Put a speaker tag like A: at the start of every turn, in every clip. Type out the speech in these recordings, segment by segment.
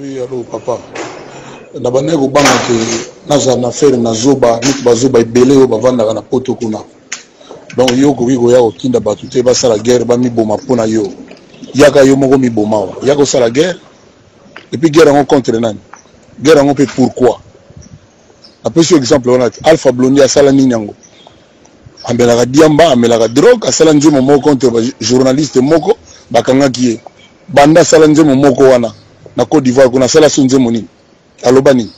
A: Oui, allo papa. Na bandaki kobanga ke nazala na affaire na zoba neti bazoba ebele oyo bavandaka na poto kuna. Donc yo okoki koya kotinda bato te basala guerre bamiboma mpo na yo. Yaka yo moko miboma awa. Yaka osala guerre. Et puis guerre yango contre nani? Guerre yango mpe pourquoi? Napesi yo exemple wana te. Alpha Blondy asala nini yango? Amelaka diamba, amelaka drogue, asala nzembo moko contre ba journaliste moko bakangaki ye. Banda asala nzembo moko wana na Cote d'Ivoire kuna asala so nzembo nini? Aloba nini?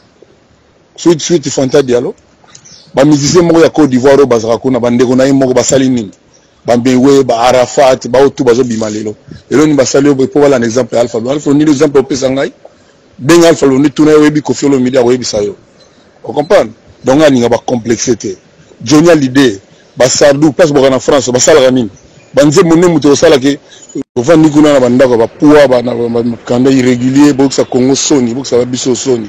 A: Suite suite Fanta Diallo ba musiciens moko ya Cote d'Ivoire oyo bazalaka kuna bandeko na ye moko basali nini? Ba Mbewe, ba Arafat, ba oyo tout bazobima lelo. Lelo nini basali oyo mpo balanda exemple ya Alpha Blondy. Alpha Blondy exemple opesa ngai. Benga Alpha Blondy tuna ye oyebi Koffi Olomide akoyebisa yo. O comprendre? Donc nga alinga ba complexe te. Johnny Hallyday, ba Sardou place boka na France basalaka nini? Ba nzembo nde moto osala ke ovandi kuna na bandako ya ba poids ba na ba irrégulier bokisa Congo soni, bokisa ba biso soni.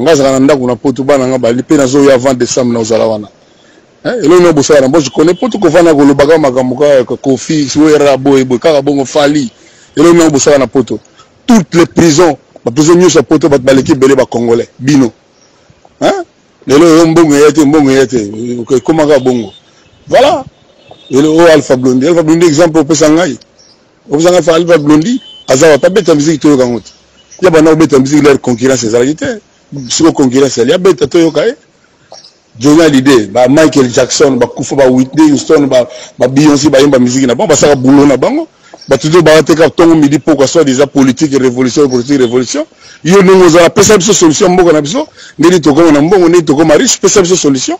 A: Nga azalaka na ndako na poto bana nga bali pe nazoya avant décembre na ozala wana. Hein, eloko nini bosala na moi je connais poto kovanda kolobaka makambo kaka Koffi, Werra boye boye kaka bongo Fally. Eloko nini bosala na poto? Toutes les prisons, ba prison nyonso ya poto bato baleki ebele ba congolais bino. Hein? Lelo oyo mbongo eya te, mbongo eya te, ekomaka bongo. Voilà. Lelo oyo Alpha Blondy, Alpha Blondy exemple opesa ngai. Opesa ngai Alpha Blondy aza wapi abeta musique toyoka yango te. Ya banda kobeta musique leur concurrence ezalaki te. Siko concurrence ali abeta toyoka ye. Johnny Hallyday, ba Michael Jackson, ba kufa ba Whitney Houston, ba ba Beyoncé bayemba musique na bango, basaka boulot na bango. Bato to bateka tongo midi pokwa soit déjà politique révolution politique révolution. Yo ndenge ozala pesa biso solution mboka na biso, ndenge tokoma na mbongo, ndenge tokoma riche, pesa biso solution.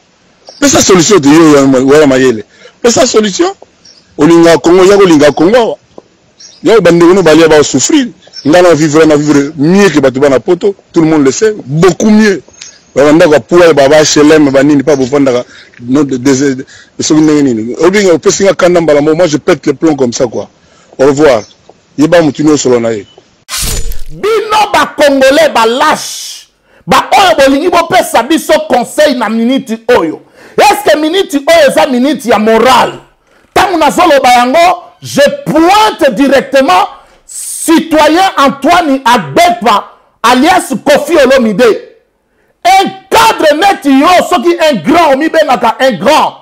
A: Pesa solution te yo wala mayele. Pesa solution. Olinga Congo, ya kolinga Congo awa. Ya bandeko no balia ba souffrir. Nga na vivre na vivre mieux que bato bana poto, tout le monde le sait, beaucoup mieux. Ba ndako ya poil ba ba HLM ba nini pa bovandaka no soki ndenge nini. Obinga opesi nga kanda mbala moko, moi je pète le plomb comme ça quoi. Au revoir. Yeba mutu nyonso na ye.
B: Bino ba congolais ba lâche ba oyo bolingi bopesa biso conseil na minute oyo. Est-ce que minute oyo eza minute ya morale? Tango nazoloba yango, je pointe directement citoyen Antoine Agbepa alias Koffi Olomide. Un cadre neti yo soki un grand omibengaka un grand.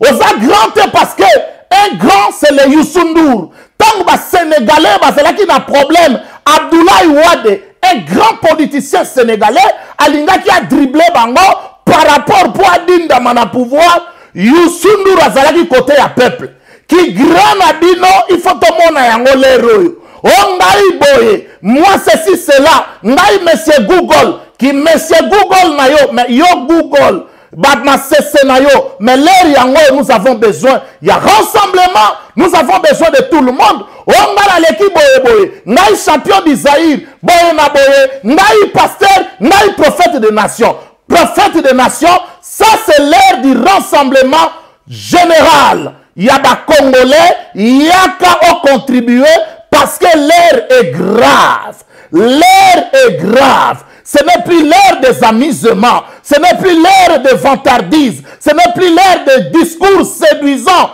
B: Oza grand te parce que un grand c'est le Youssou N'Dour. Tango ba Sénégalais bazalaki na problème, Abdoulaye Wade, un grand politicien sénégalais, alingaki a dribbler bango par rapport po adindama na pouvoir. Youssou N'Dour azalaki kote ya peuple. Ki grand na bino, il faut tomona yango lere oyo. O ngai boye, moi ceci cela, ngai monsieur Google, ki monsieur Google na yo, mais yo Google, ba masese na yo, mais l'heure yango nous avons besoin ya rassemblement, nous avons besoin de tout le monde. O ngai naleki boye boye, ngai champion du Zaïre, boye na boye, ngai pasteur, ngai prophète de nation. Prophète de nation, ça c'est l'heure du rassemblement général. Ya ba Congolais, yaka o contribuer parce que l'heure est grave. L'heure est grave. Ce n'est plus l'heure des amusements. Ce n'est plus l'heure des vantardises. Ce n'est plus l'heure des discours séduisants.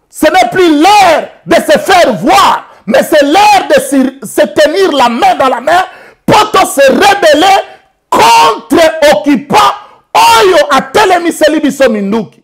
B: Ce n'est plus l'heure de se faire voir. Mais c'est l'heure de se tenir la main dans la main pour se rebeller contre occupant oyo atelemiseli biso minduki.